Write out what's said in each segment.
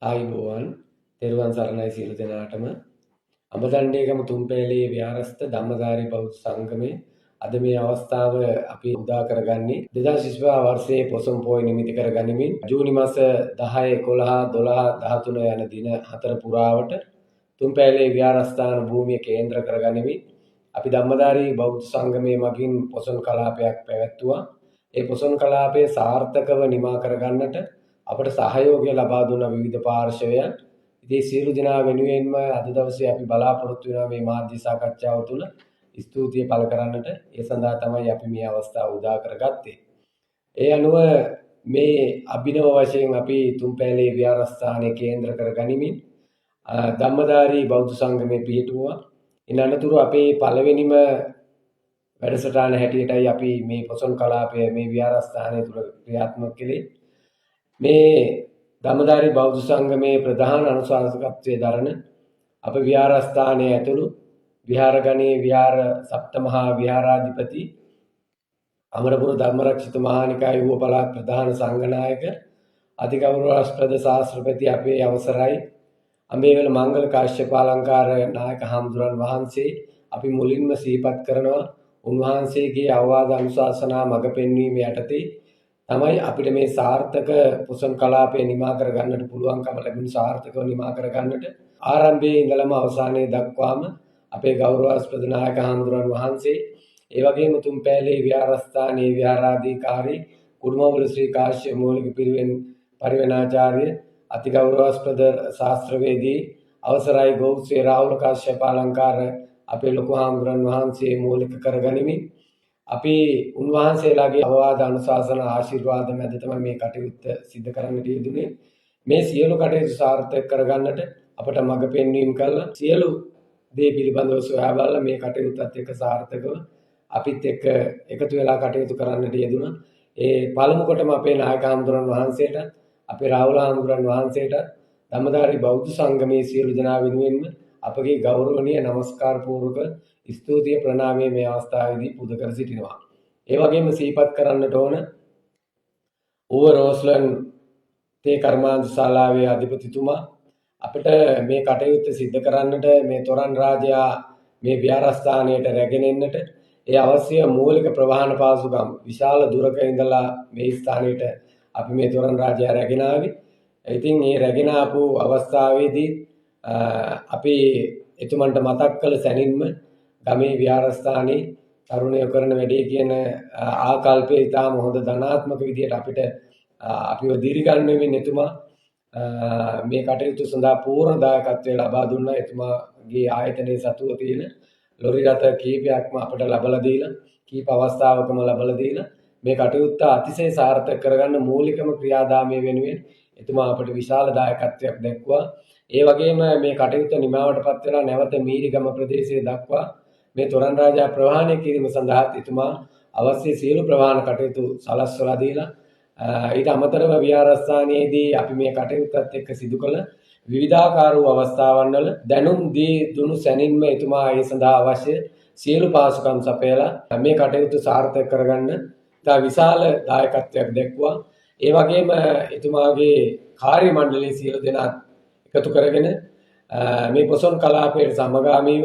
ආයුබෝවන්. තෙරුවන් සරණයි සියලු දෙනාටම. අඹදණ්ඩේගම තුම්පෑලේ විහාරස්ථ ධම්මධාරී බෞද්ධ සංගමයේ අද මේ අවස්ථාව අපි උදා කරගන්නේ 2025 වර්ෂයේ පොසොන් පෝය නිමිති කරගනිමින් ජූනි මාස 10, 11, 12, 13 යන දින හතර පුරාවට තුම්පෑලේ විහාරස්ථාන භූමිය කේන්ද්‍ර කරගනිමින් අපි ධම්මධාරී බෞද්ධ සංගමයේ මගින් පොසොන් කලාපයක් පැවැත්වුවා. ඒ පොසොන් කලාපය සාර්ථකව නිමා කරගන්නට අපට සහයෝගය ලබා දුන්න විවිධ පාර්ශවයන්. ඉතින් සියලු දෙනා වෙනුවෙන්ම අද දවසේ අපි බලාපොරොත්තු වෙනවා මේ මාධ්‍ය සාකච්ඡාව තුළ ස්තුතිය පළ කරන්නට. ඒ සඳහා තමයි අපි මේ අවස්ථාව උදා කරගත්තේ. ඒ අනුව මේ අභිනව වශයෙන් අපි තුම්පෑලේ විහාරස්ථානය කේන්ද්‍ර කරගනිමින් ධම්මධාරී බෞද්ධ සංගමය පිහිටුවා. ඉන් අනතුරු අපේ පළවෙනිම වැඩසටහන හැටියටයි අපි මේ පොසොන් කලාපය මේ විහාරස්ථානය තුළ ක්‍රියාත්මක කළේ. මේ ධම්මධාරී බෞද්ධ සංගමයේ ප්‍රධාන අනුශාසකත්වයේ දරන අප විහාරස්ථානයේ ඇතුළු විහාරගණයේ විහාර සප්තමහා විහාරාධිපති අමරපුර ධර්මරක්ෂිත මහානිකාය ඌව පළාත් ප්‍රධාන සංඝනායක අතිගෞරවාස්පද ශාස්ත්‍රපති අපේ අවසරයි අඹේවල මංගල කාශ්‍යප අලංකාර නායක හාමුදුරන් වහන්සේ අපි මුලින්ම සිහිපත් කරනවා. උන්වහන්සේගේ අවවාද අනුශාසනා මඟ පෙන්වීම යටතේ තමයි අපිට මේ සාර්ථක පොසොන් කලාපය නිමා කර ගන්නට පුළුවන්කම ලැබුණු. සාර්ථකව නිමා කර ගන්නට ආරම්භයේ ඉඳලම අවසානයේ දක්වාම අපේ ගෞරවාස්පද නායක හාමුදුරන් වහන්සේ, ඒ වගේම තුම්පෑලේ විහාරස්ථානයේ විහාරාධිකාරී කුඩුමවුල ශ්‍රී කාශ්‍යප මූලික පිරිවෙන් පරිවෙනාචාර්ය අතිගෞරවාස්පද ශාස්ත්‍රවේදී අවසරයි ගෞස්සේ රාහුල කාශ්‍යප අලංකාර අපේ ලොකු හාමුදුරන් වහන්සේ මූලික කරගනිමින් අපි උන්වහන්සේලාගේ අවවාද අනුශාසන ආශිර්වාද මැද තමයි මේ කටයුත්ත සිදු කරන්නට යෙදුනේ. මේ සියලු කටයුතු සාර්ථක කරගන්නට අපට මඟ පෙන්වීම කළා. සියලු දේ පිළිබඳව සොයා බලලා මේ කටයුත්තත් එක්ක සාර්ථකව අපිත් එක්ක එකතු වෙලා කටයුතු කරන්නට යෙදුණා. ඒ පළමු කොටම අපේ නායක හාමුදුරන් වහන්සේට, අපේ රාහුල හාමුදුරන් වහන්සේට, ධම්මධාරී බෞද්ධ සංගමයේ සියලු දෙනා වෙනුවෙන්ම අපගේ ගෞරවනීය නමස්කාර පූර්වක ස්තුතිය ප්‍රණාමය මේ අවස්ථාවේදී පුද කර සිටිනවා. ඒ වගේම සිහිපත් කරන්නට ඕන ඌව රෝස්ලන් තේ කර්මාන්ත ශාලාවේ අධිපතිතුමා අපිට මේ කටයුත්ත සිද්ධ කරන්නට, මේ තොරන් රාජයා මේ විහාරස්ථානයට රැගෙන එන්නට ඒ අවශ්‍ය මූලික ප්‍රවාහන පහසුකම්, විශාල දුරක ඉඳලා මේ ස්ථානයට අපි මේ තොරන් රාජයා රැගෙන ආවේ. ඉතින් මේ රැගෙන ආපු අවස්ථාවේදී අපි එතුමන්ට මතක් කළ සැනින්ම ගමේ විහාරස්ථානයේ තරුණයෝ කරන වැඩේ කියන ආකල්පය ඉතාම හොඳ ධනාත්මක විදියට අපිට අපිව දිරිගන්වමින් එතුමා මේ කටයුතු සඳහා පූර්ණ දායකත්වය ලබා දුන්නා. එතුමාගේ ආයතනයේ සතුව තියෙන ලොරි රථ කීපයක්ම අපට ලබලා දීලා, කීප අවස්ථාවකම ලබලා දීලා, මේ කටයුත්ත අතිශය සාර්ථක කරගන්න මූලිකම ක්‍රියාදාමය වෙනුවෙන් එතුමා අපට විශාල දායකත්වයක් දැක්වුවා. ඒ වගේම මේ කටයුත්ත නිමාවටපත් වෙලා නැවත මීරිගම ප්‍රදේශයේ දක්වා මේ තොරන් රාජා ප්‍රවාහනය කිරීම සඳහා එතුමා අවශ්‍ය සියලු ප්‍රවාහන කටයුතු සලස්වලා දීලා, ඊට අමතරව විහාරස්ථානයේදී අපි මේ කටයුත්තත් එක්ක සිදු කළ විවිධාකාර වූ අවස්ථාවන් වල දැනුම් දී දුණු සැනින්ම එතුමා ඒ සඳහා අවශ්‍ය සියලු පහසුකම් සපයලා මේ කටයුතු සාර්ථක කරගන්න ඉතා විශාල දායකත්වයක් දැක්වුවා. ඒ වගේම එතුමාගේ කාර්ය මණ්ඩලයේ සියලු දෙනා එකතු කරගෙන මේ පොසොන් කලාපයට සමගාමීව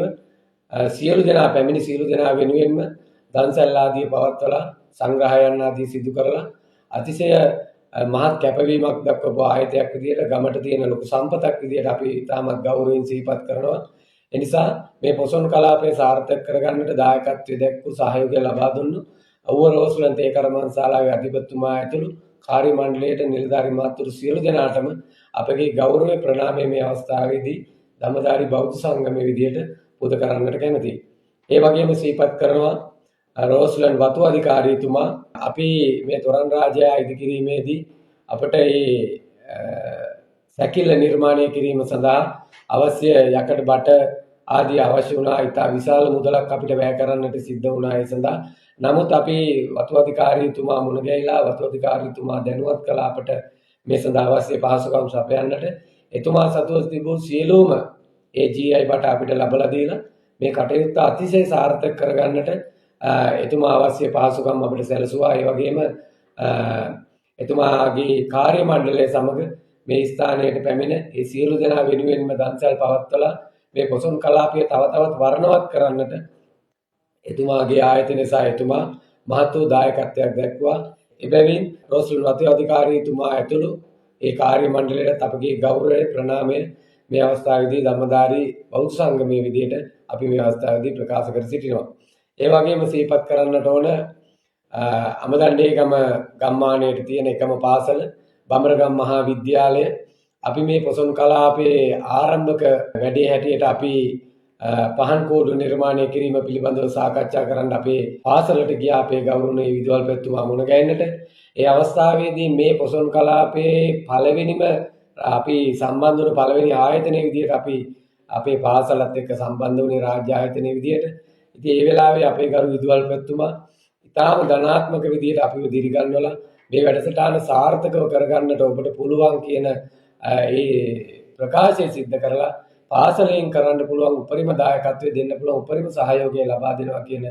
සියලු දෙනා පැමිණි සියලු දෙනා වෙනුවෙන්ම දන්සැල් ආදී පවත්වලා සංග්‍රහයන් ආදී සිදු කරලා අතිශය මහත් කැපවීමක් දක්වපු ආයතයක් විදියට, ගමට තියෙන ලොකු සම්පතක් විදියට අපි ඉතාමත් ගෞරවයෙන් සිහිපත් කරනවා. ඒ නිසා මේ පොසොන් කලාපය සාර්ථක කරගන්නට දායකත්වය දැක්වූ, සහයෝගය ලබා දුන්නු ඌව රෝස්ලන් තේ කර්මාන්ත ශාලාවේ අධිපතිතුමා ඇතුළු කාර්ය මණ්ඩලයට, නිලධාරි මහත්තුරු සියලු දෙනාටම අපගේ ගෞරවය ප්‍රණාමය මේ අවස්ථාවේදී ධම්මධාරී බෞද්ධ සංගමයේ විදියට පුද කරන්නට කැමතියි. ඒ වගේම සිහිපත් කරනවා රෝස්ලන් වතු අධිකාරීතුමා. අපි මේ තොරන් රාජයා ඉදිකිරීමේදී අපට ඒ සැකිල්ල නිර්මාණය කිරීම සඳහා අවශ්‍ය යකඩ බට ආදී අවශ්‍ය වුණා. ඉතා විශාල මුදලක් අපිට වැය කරන්නට සිද්ධ වුණා ඒ සඳහා. නමුත් අපි වතු අධිකාරීතුමා මුණ ගැහිලා වතු අධිකාරීතුමා දැනුවත් කළා අපට මේ සඳහා අවශ්‍ය පහසුකම් සපයන්නට. එතුමා සතුව තිබූ සියලුම ඒ GI බට අපිට ලබලා දීලා මේ කටයුත්ත අතිශය සාර්ථක කරගන්නට එතුමා අවශ්‍ය පහසුකම් අපිට සැලසුවා. ඒ වගේම එතුමාගේ කාර්ය මණ්ඩලය සමග මේ ස්ථානයට පැමිණ ඒ සියලු දෙනා වෙනුවෙන්ම දන්සල් පවත්වලා මේ පොසොන් කලාපය තව තවත් වර්ණවත් කරන්නට එතුමාගේ ආයතනය සහ එතුමා මහත් වූ දායකත්වයක් දැක්වුවා. එබැවින් රෝස්ලින් වතු අධිකාරීතුමා ඇතුළු ඒ කාර්ය මණ්ඩලයට අපගේ ගෞරවය ප්‍රණාමය මේ අවස්ථාවේදී ධම්මධාරී බෞද්ධ සංගමයේ විදියට අපි මේ අවස්ථාවේදී ප්‍රකාශ කර සිටිනවා. ඒ වගේම සිහිපත් කරන්නට ඕන අමදණ්ඩේගම ගම්මානයේ තියෙන එකම පාසල බමරගම් මහා විද්‍යාලය අපි මේ පොසොන් කලාපයේ ආරම්භක වැඩේ හැටියට අපි පහන් කෝඩු නිර්මාණය කිරීම පිළිබඳව සාකච්ඡා කරන්න අපේ පාසලට ගියා අපේ ගෞරවනීය විදුහල්පතිතුමා මුණ ගැහෙන්නට. ඒ අවස්ථාවේදී මේ පොසොන් කලාපයේ පළවෙනිම අපි සම්බන්ධ වුණු පළවෙනි ආයතනයේ විදියට අපි අපේ පාසලත් එක්ක සම්බන්ධ වුණේ රාජ්‍ය ආයතනයේ විදියට. ඉතින් ඒ වෙලාවේ අපේ ගරු විදුහල්පතිතුමා ඉතාම ධනාත්මක විදියට අපිව දිරිගන්වලා මේ වැඩසටහන සාර්ථකව කරගන්නට ඔබට පුළුවන් කියන ඒ ප්‍රකාශය සිද්ධ කරලා පාසලෙන් කරන්න පුළුවන් උපරිම දායකත්වය දෙන්න පුළුවන් උපරිම සහයෝගය ලබා දෙනවා කියන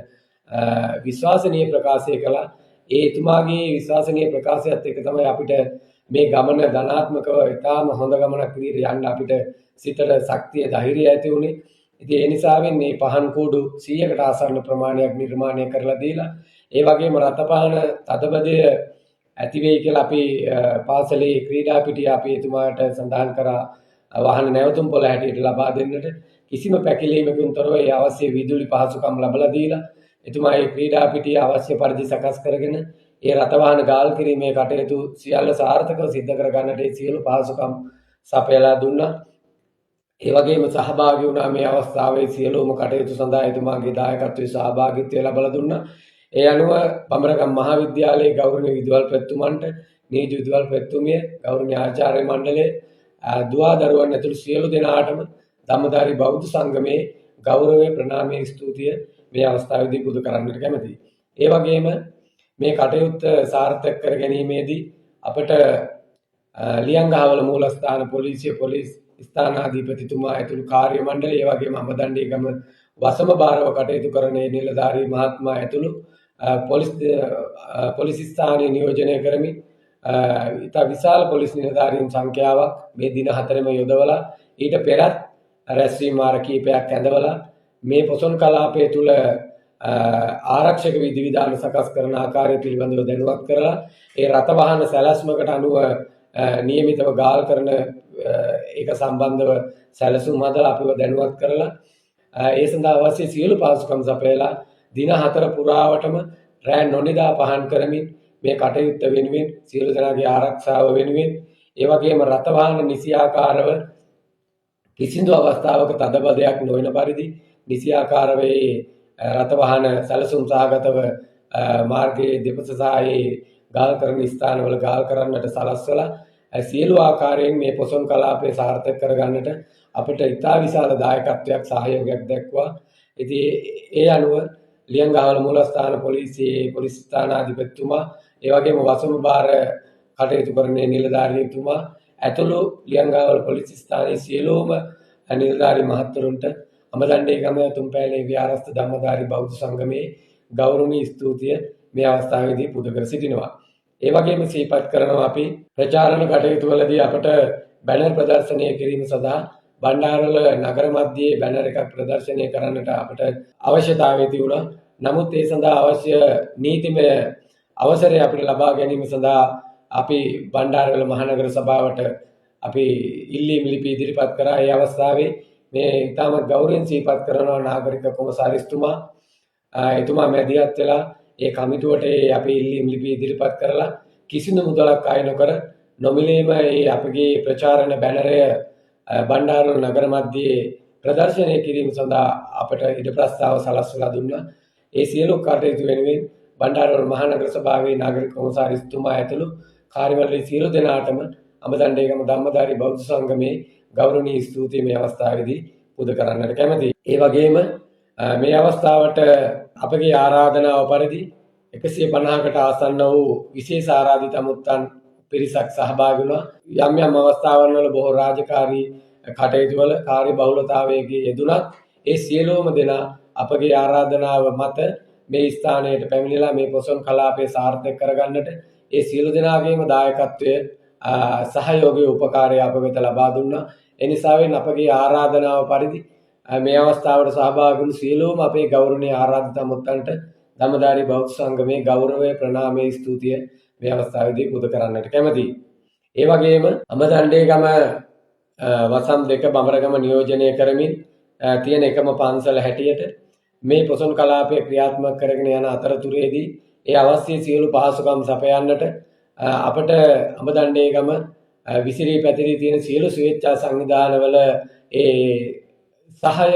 විශ්වාසනීය ප්‍රකාශය කළා. ඒ එතුමාගේ විශ්වාසනීය ප්‍රකාශයත් එක්ක තමයි අපිට මේ ගමන ධනාත්මකව ඉතාම හොඳ ගමනක් විදිහට යන්න අපිට සිතට ශක්තිය ධෛර්යය ඇති වුණේ. ඉතින් ඒ නිසාවෙන් මේ පහන් කූඩු 100කට ආසන්න ප්‍රමාණයක් නිර්මාණය කරලා දීලා ඒ වගේම රථපහන තදබදය ඇති වෙයි කියලා අපි පාසලේ ක්‍රීඩා පිටිය අපි එතුමාට සඳහන් කරා වාහන නැවතුම් පොළ හැටියට ලබා දෙන්නට කිසිම පැකිලීමකින් තොරව ඒ අවශ්‍ය විදුලි පහසුකම් ලබලා දීලා එතුමා ඒ ක්‍රීඩා පිටිය අවශ්‍ය පරිදි සකස් කරගෙන ඒ රථවාහන ගාල් කිරීමේ කටයුතු සියල්ල සාර්ථකව සිද්ධ කරගන්නට ඒ සියලු පහසුකම් සපයලා දුන්නා. ඒ වගේම සහභාගී වුණා මේ අවස්ථාවේ සියලුම කටයුතු සඳහා එතුමාගේ දායකත්වයේ සහභාගීත්වය ලබා දුන්නා. ඒ අනුව බඹරගම් මහා විද්‍යාලයේ ගෞරවනීය විදුහල්පතිතුමන්ට නීති විදුහල්පතිතුමිය ගෞරවනීය ආචාර්ය මණ්ඩලය දුවා දරුවන් ඇතුළු සියලු දෙනාටම ධම්මධාරී බෞද්ධ සංගමේ ගෞරවය ප්‍රණාමය ස්තුතිය මේ අවස්ථාවේදී පුද කරන්නට කැමතියි. ඒ වගේම මේ කටයුත්ත සාර්ථක කර ගැනීමේදී අපට ලියංගහවල මූලස්ථාන පොලිසිය පොලිස් ස්ථානාධිපතිතුමා ඇතුළු කාර්ය මණ්ඩලය ඒ වගේම අමදණ්ඩේගම වසම භාරව කටයුතු කරන නිලධාරී මහත්මයා ඇතුළු පොලිස් ස්ථානය නියෝජනය කරමින් ඉතා විශාල පොලිස් නිලධාරීන් සංඛ්‍යාවක් මේ දින හතරෙම යොදවලා ඊට පෙරත් රැස්වීම් වාර කීපයක් ඇඳවලා මේ පොසොන් කලාපය තුල ආරක්ෂක විධිවිධාන සකස් කරන ආකාරය පිළිබඳව දැනුවත් කරලා ඒ රථ වාහන සැලැස්මකට අනුව නියමිතව ගාල් කරන ඒක සම්බන්ධව සැලසුම් හදලා අපිව දැනුවත් කරලා ඒ සඳහා අවශ්‍ය සියලු පහසුකම් සපයලා දින හතර පුරාවටම රෑ නොනිදා පහන් කරමින් මේ කටයුත්ත වෙනුවෙන් සියලු දෙනාගේ ආරක්ෂාව වෙනුවෙන් ඒ වගේම රථ වාහන නිසියාකාරව කිසිදු අවස්ථාවක තදබදයක් නොවන පරිදි නිසියාකාරව ඒ රථ වාහන සැලසුම් සහගතව මාර්ගයේ දෙපස සහ ඒ ගාල් කරන ස්ථානවල ගාල් කරන්නට සලස්වලා සියලු ආකාරයෙන් මේ පොසොන් කලාපය සාර්ථක කරගන්නට අපිට ඉතා විශාල දායකත්වයක් සහයෝගයක් දැක්වුවා. ඉතින් ඒ අනුව ලියංගහවල මූලස්ථාන පොලිසියේ පොලිස් ස්ථානාධිපතිතුමා ඒ වගේම වසම භාර කටයුතු කරන නිලධාරීතුමා ඇතුළු ලියංගහවල පොලිස් ස්ථානයේ සියලුම නිලධාරී මහත්වරුන්ට අමදණ්ඩේගම තුම්පෑලේ විහාරස්ථ ධම්මධාරී බෞද්ධ සංගමේ ගෞරවනීය ස්තුතිය මේ අවස්ථාවේදී පුද කර සිටිනවා. ඒ වගේම සිහිපත් කරනවා අපි ප්‍රචාරණ කටයුතු වලදී අපට බැනර් ප්‍රදර්ශනය කිරීම සඳහා බණ්ඩාරවල නගර මැදයේ බැනර් එකක් ප්‍රදර්ශනය කරන්නට අපට අවශ්‍යතාවය තිබුණා. නමුත් ඒ සඳහා අවශ්‍ය නීතිමය අවසරය අපිට ලබා ගැනීම සඳහා අපි බණ්ඩාරවල මහනගර සභාවට අපි ඉල්ලීම් ලිපි ඉදිරිපත් කරා. ඒ අවස්ථාවේ මේ ඉතාමත් ගෞරවයෙන් සිහිපත් කරනවා නාගරික කොමසාරිස්තුමා එතුමා මැදිහත් වෙලා ඒ කමිටුවට ඒ අපි ඉල්ලීම් ලිපි ඉදිරිපත් කරලා කිසිදු මුදලක් අය නොකර නොමිලේම ඒ අපගේ ප්‍රචාරණ බැනරය බණ්ඩාරවල නගර මැදයේ ප්‍රදර්ශනය කිරීම සඳහා අපට ඉඩ ප්‍රස්තාව සලස්වලා දුන්නා. ඒ සියලු කටයුතු වෙනුවෙන් බණ්ඩාරවල මහනගර සභාවේ නාගරික කොමසාරිස්තුමා ඇතුළු කාර්ය මණ්ඩලයේ සියලු දෙනාටම අමදණ්ඩේගම ධම්මධාරී බෞද්ධ සංගමේ ගෞරවනීය ස්තුතිය මේ අවස්ථාවේදී පුද කරන්නට කැමැතියි. ඒ වගේම මේ අවස්ථාවට අපගේ ආරාධනාව පරිදි 150කට ආසන්න වූ විශේෂ ආරාධිත අමුත්තන් පිරිසක් සහභාගී වුණා. යම් යම් අවස්ථාවන් වල බොහෝ රාජකාරී කටයුතු වල කාර්ය බහුලතාවයේ යෙදුණත් ඒ සියලුම දෙනා අපගේ ආරාධනාව මත මේ ස්ථානයට පැමිණිලා මේ පොසොන් කලාපය සාර්ථක කරගන්නට ඒ සියලු දෙනාගේම දායකත්වය සහයෝගය උපකාරය අප වෙත ලබා දුන්නා. ඒ නිසාවෙන් අපගේ ආරාධනාව පරිදි මේ අවස්ථාවට සහභාගී වුණු සියලුම අපේ ගෞරවනීය ආරාධිත අමුත්තන්ට ධම්මධාරී බෞද්ධ සංගමේ ගෞරවය, ප්‍රණාමය, ස්තුතිය මේ අවස්ථාවේදී පුද කරන්නට කැමතියි. ඒ වගේම අඹදණ්ඩේගම වසම් දෙක බඹරගම නියෝජනය කරමින් තියෙන එකම පන්සල හැටියට මේ පොසොන් කලාපය ක්‍රියාත්මක කරගෙන යන අතරතුරේදී ඒ අවශ්‍ය සියලු පහසුකම් සපයන්නට අපට අඹදණ්ඩේගම විසිරී පැතිරී තියෙන සියලු ස්වේච්ඡා සංවිධානවල ඒ සහාය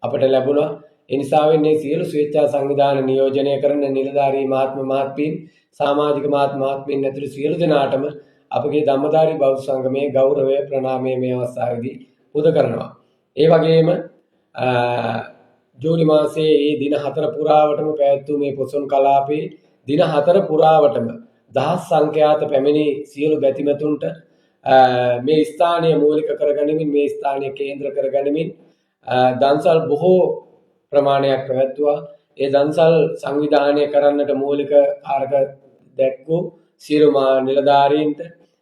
අපට ලැබුණා. ඒ නිසාවෙන් මේ සියලු ස්වේච්ඡා සංවිධාන නියෝජනය කරන නිලධාරී මහත්ම මහත්මීන්, සමාජික මහත්ම මහත්මීන් ඇතුළු සියලු දෙනාටම අපගේ ධම්මධාරී බෞද්ධ සංගමයේ ගෞරවය, ප්‍රණාමය මේ අවස්ථාවේදී පුද කරනවා. ඒ වගේම ජූනි මාසයේ මේ දින 4 පුරාවටම පැවැත්වූ මේ පොසොන් කලාපයේ දින 4 පුරාවටම දහස් සංඛ්‍යාත පැමිණි සියලු බැතිමතුන්ට මේ ස්ථානය මූලික කරගනිමින්, මේ ස්ථානය කේන්ද්‍ර කරගනිමින් දන්සල් බොහෝ ප්‍රමාණයක් පැවැත්වුවා. ඒ දන්සල් සංවිධානය කරන්නට මූලික කාරක දැක්වූ සියලු නිලධාරීන්ට,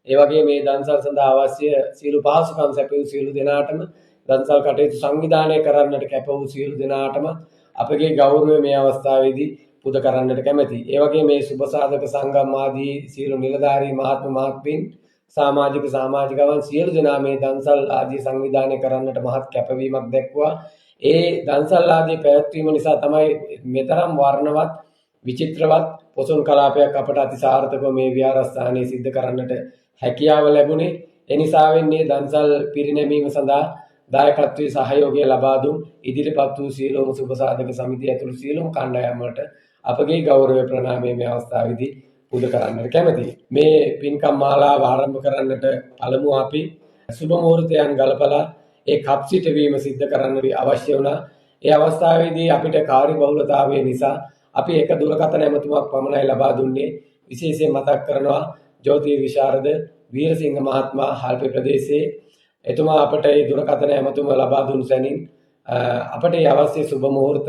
ඒ වගේම මේ දන්සල් සඳහා අවශ්‍ය සියලු පහසුකම් සැපයූ සියලු දෙනාටම, දන්සල් කටයුතු සංවිධානය කරන්නට කැප වූ සියලු දෙනාටම අපගේ ගෞරවය මේ අවස්ථාවේදී පුද කරන්නට කැමැතියි. ඒ වගේම මේ සුබ සාධක සංගම් ආදී සියලු නිලධාරී මහත්ම මහත්මීන්, සමාජික සමාජිකවන් සියලු දෙනා මේ දන්සල් ආදී සංවිධානය කරන්නට මහත් කැපවීමක් දැක්වුවා. ඒ දන්සල් ආදී පැවැත්වීම නිසා තමයි මෙතරම් වර්ණවත්, විචිත්‍රවත් පොසොන් කලාපයක් අපට අති සාර්ථකව මේ විහාරස්ථානයේ සිද්ධ කරන්නට හැකියාව ලැබුණේ. ඒ නිසාවෙන් මේ දන්සල් පිරිනැමීම සඳහා දායකත්වයේ සහයෝගය ලබා දුන් ඉදිරිපත් වූ සියලුම සුබ සාධක සමිතිය ඇතුළු සියලුම කණ්ඩායම් වලට අපගේ ගෞරවය, ප්‍රණාමය මේ අවස්ථාවේදී පුද කරන්නට කැමැතියි. මේ පින්කම් මාලාව ආරම්භ කරන්නට පළමුව අපි සුබ මුහූර්තයන් ගලපලා ඒ කප් සිටවීම සිද්ධ කරන්න අවශ්‍ය වුණා. ඒ අවස්ථාවේදී අපිට කාර්ය බහුලතාවය නිසා අපි එක දුරකථන ඇමතුමක් පමණයි ලබා දුන්නේ. විශේෂයෙන් මතක් කරනවා ජෝතිර්විශාරද විශාරද වීරසිංහ මහත්මයා හල්පේ ප්‍රදේශයේ එතුමා අපට ඒ දුරකථන ඇමතුම ලබා දුන් සැනින් අපට ඒ අවශ්‍ය සුබ මුහූර්ත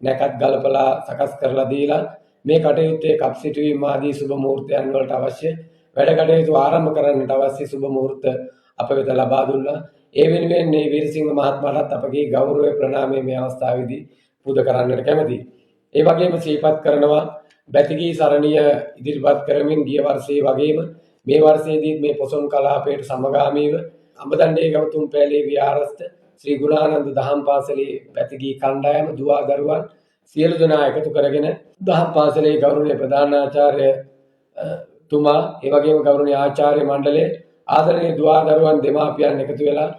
නැකත් ගලපලා සකස් කරලා දීලා මේ කටයුත්තේ කප් සිටුවීම ආදී සුබ මුහූර්තයන් වලට අවශ්‍ය වැඩ කටයුතු ආරම්භ කරන්නට අවශ්‍ය සුබ මුහූර්ත අප වෙත ලබා දුන්නා. ඒ වෙනුවෙන් මේ වීරසිංහ මහත්මයාටත් අපගේ ගෞරවය, ප්‍රණාමය මේ අවස්ථාවේදී පුද කරන්නට කැමැතියි. ඒ වගේම සිහිපත් කරනවා බැතිගී සරණිය ඉදිරිපත් කරමින් ගිය වර්ෂයේ වගේම මේ වර්ෂයේදීත් මේ පොසොන් කලාපයට සමගාමීව අඹදණ්ඩේගම තුන්පැලේ විහාරස්ථ ශ්‍රී ගුණානන්ද දහම් පාසලේ බැතිගී කණ්ඩායම දුවා දරුවන් සියලු දෙනා එකතු කරගෙන දහම් පාසලේ ගෞරවනීය ප්‍රධානාචාර්ය තුමා, ඒ වගේම ගෞරවනීය ආචාර්ය මණ්ඩලය, ආදරණීය දුවා දරුවන් දෙමාපියන් එකතු වෙලා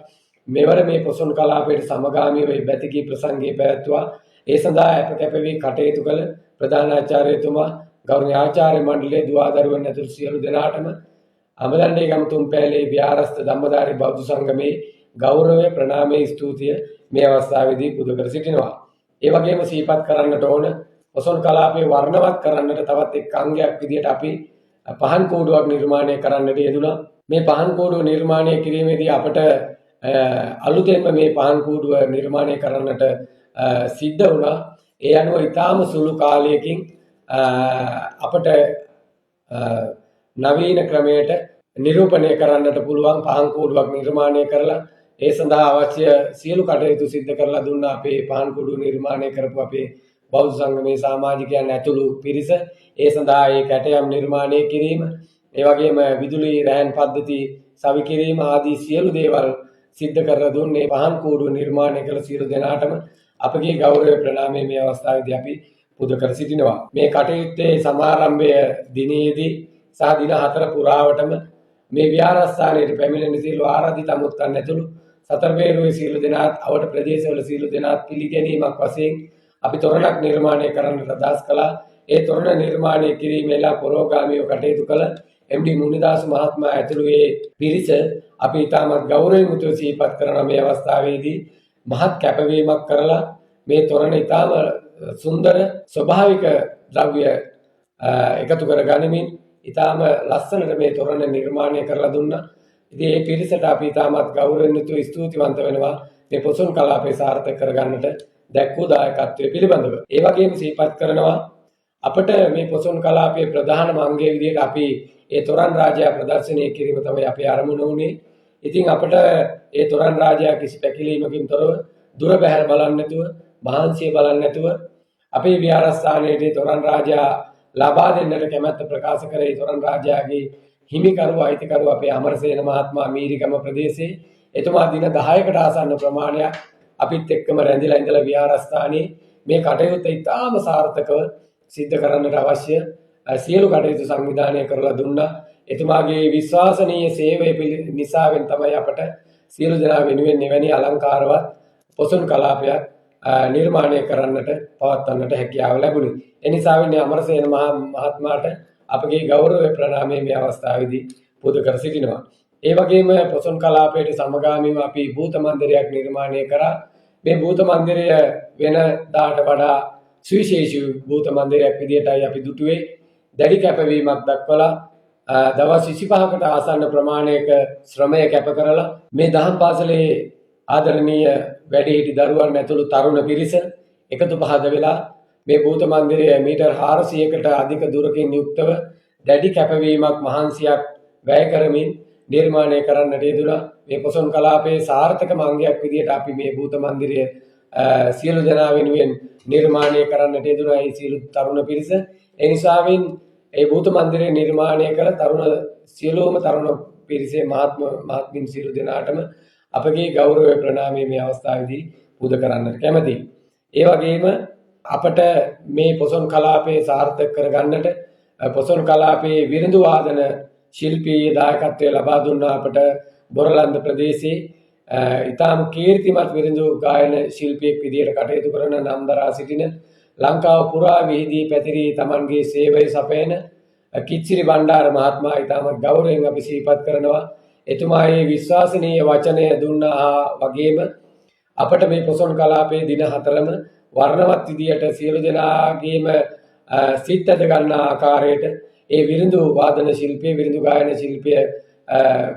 මෙවර මේ පොසොන් කලාපයට සමගාමීව මේ බැතිගී ප්‍රසංගය පැවැත්වුවා. ඒ සඳහා අප කැපවී කටයුතු කළ ප්‍රධානාචාර්යතුමා, ගෞරවනීය ආචාර්ය මණ්ඩලයේ දුවා දරුවන් ඇතුළු සියලු දෙනාටම අඹදණ්ඩේගම තුන්පැලේ විහාරස්ථ ධම්මධාරී බෞද්ධ සංගමේ ගෞරවය, ප්‍රණාමය, ස්තුතිය මේ අවස්ථාවේදී පුද කර සිටිනවා. ඒ වගේම සිහිපත් කරන්නට ඕන පොසොන් කලාපයේ වර්ණවත් කරන්නට තවත් එක් අංගයක් විදිහට අපි පහන් කූඩුවක් නිර්මාණය කරන්නට යෙදුණා. මේ පහන් කූඩුව නිර්මාණය කිරීමේදී අපට අලුතෙන්ම මේ පහන් කූඩුව නිර්මාණය කරන්නට සිද්ධ වුණා. ඒ අනුව ඉතාම සුළු කාලයකින් අපට නවීන ක්‍රමයට නිරූපණය කරන්නට පුළුවන් පහන් කූඩුවක් නිර්මාණය කරලා ඒ සඳහා අවශ්‍ය සියලු කටයුතු සිද්ධ කරලා දුන්නා අපේ පහන් කූඩුව නිර්මාණය කරපු අපේ බෞද්ධ සංගමේ සමාජිකයන් ඇතුළු පිරිස. ඒ සඳහා ඒ කැටයම් නිර්මාණය කිරීම, ඒ වගේම විදුලි රැහන් පද්ධති සවි කිරීම ආදී සියලු දේවල් සිද්ධ කරලා දුන්නේ පහන් කූඩුව නිර්මාණය කළ සියලු දෙනාටම අපගේ ගෞරවය, ප්‍රණාමය මේ අවස්ථාවේදී අපි පුද කර සිටිනවා. මේ කටයුත්තේ සමාරම්භය දිනයේදී සහ දින 4 පුරාවටම මේ විහාරස්ථානයේ පැමිණෙන සියලු ආරාධිත අමුත්තන් ඇතුළු සතරවේරුවේ සියලු දෙනාත්, අවට ප්‍රදේශවල සියලු දෙනාත් පිළිගැනීමක් වශයෙන් අපි තොරණක් නිර්මාණය කරන්නට අදහස් කළා. ඒ තොරණ නිර්මාණය කිරීමේලා පුරෝගාමීව කටයුතු කළ එම්.ඩී. මුනිදාස මහත්මයා ඇතුළු ඒ පිරිස අපි ඉතාමත් ගෞරවයෙන් යුතුව සිහිපත් කරන මේ අවස්ථාවේදී මහත් කැපවීමක් කරලා මේ තොරණ ඉතාම සුන්දර ස්වභාවික ද්‍රව්‍ය එකතු කර ගනිමින් ඉතාම ලස්සනට මේ තොරණ නිර්මාණය කරලා දුන්නා. ඉතින් මේ පිරිසට අපි ඉතාමත් ගෞරවයෙන් යුතුව ස්තුතිවන්ත වෙනවා මේ පොසොන් කලාපය සාර්ථක කරගන්නට දැක්වූ දායකත්වය පිළිබඳව. ඒ වගේම සිහිපත් කරනවා අපට මේ පොසොන් කලාපයේ ප්‍රධානම අංගය විදිහට අපි ඒ තොරන් රාජයා ප්‍රදර්ශනය කිරීම තමයි අපේ අරමුණ වුණේ. ඉතින් අපට ඒ තොරන් රාජයා කිසි පැකිලීමකින් තොරව දුර බැහැර බලන්නේ නැතුව, මහන්සිය බලන්නේ නැතුව අපේ විහාරස්ථානයේ තොරන් රාජයා ලබා දෙන්නට කැමැත්ත ප්‍රකාශ කරේ. තොරන් රාජයාගේ හිමිකරු අයිතිකරු අපේ අමරසේන මහත්මයා මීරිගම ප්‍රදේශයේ එතුමා දින 10කට ආසන්න ප්‍රමාණයක් අපිත් එක්කම රැඳිලා ඉඳලා විහාරස්ථානයේ මේ කටයුත්ත ඉතාම සාර්ථකව සිද්ධ කරන්නට අවශ්‍ය සියලු කටයුතු සංවිධානය කරලා දුන්නා. එතුමාගේ විශ්වාසනීය සේවය නිසාවෙන් තමයි අපට සියලු දෙනා වෙනුවෙන් එවැනි අලංකාරවත් පොසොන් කලාපයක් නිර්මාණය කරන්නට පවත්වන්නට හැකියාව ලැබුණේ. ඒ නිසාවෙන් අමරසේන මහත්මයාට අපගේ ගෞරව ප්‍රණාමය මේ අවස්ථාවේදී පුද කර සිටිනවා. ඒ වගේම පොසොන් කලාපයට සමගාමීව අපි භූත මන්දිරයක් නිර්මාණය කරා. මේ භූත මන්දිරය වෙන දාට වඩා සුවිශේෂී භූත මන්දිරයක් විදිහටයි අපි දුටුවේ. දැඩි කැපවීමක් දක්වලා දවස් 25කට ආසන්න ප්‍රමාණයක ශ්‍රමය කැප කරලා මේ දහම් පාසලේ ආදරණීය වැඩිහිටි දරුවන් ඇතුළු තරුණ පිරිස එකතු පහද වෙලා මේ භූත මන්දිරය මීටර් 400කට අධික දුරකින් යුක්තව දැඩි කැපවීමක් මහන්සියක් වැය කරමින් නිර්මාණය කරන්නට යෙදුණා. මේ පොසොන් කලාපයේ සාර්ථකම අංගයක් විදිහට අපි මේ භූත මන්දිරය සියලු දෙනා වෙනුවෙන් නිර්මාණය කරන්නට යෙදුණා ඒ සියලු තරුණ පිරිස. ඒ නිසාවෙන් ඒ භූත මන්දිරය නිර්මාණය කළ තරුණ සියලුම තරුණ පිරිසේ මහත්මින් සියලු දෙනාටම අපගේ ගෞරවය ප්‍රණාමය මේ අවස්ථාවේදී පුද කරන්නට කැමැතියි. ඒ වගේම අපට මේ පොසොන් කලාපයේ සාර්ථක කරගන්නට පොසොන් කලාපයේ විරිඳු වාදන ශිල්පීය දායකත්වය ලබා දුන්නා අපට බොරලන්ද ප්‍රදේශයේ ඉතාම කීර්තිමත් විරිඳු ගායන ශිල්පියෙක් විදියට කටයුතු කරන නම් දරා සිටින ලංකාව පුරා විහිදී පැතිරී තමන්ගේ සේවය සපයන කිච්සිරි බණ්ඩාර මහත්මයා ඉතාමත් ගෞරවයෙන් අපි සිහිපත් කරනවා. එතුමා මේ විශ්වාසනීය වචනය දුන්නා වගේම අපට මේ පොසොන් කලාපයේ දින හතරම වර්ණවත් විදියට සියලු දෙනාගේම සිත් ඇද ගන්නා ආකාරයට ඒ විරිඳු වාදන ශිල්පිය, විරිඳු ගායන ශිල්පිය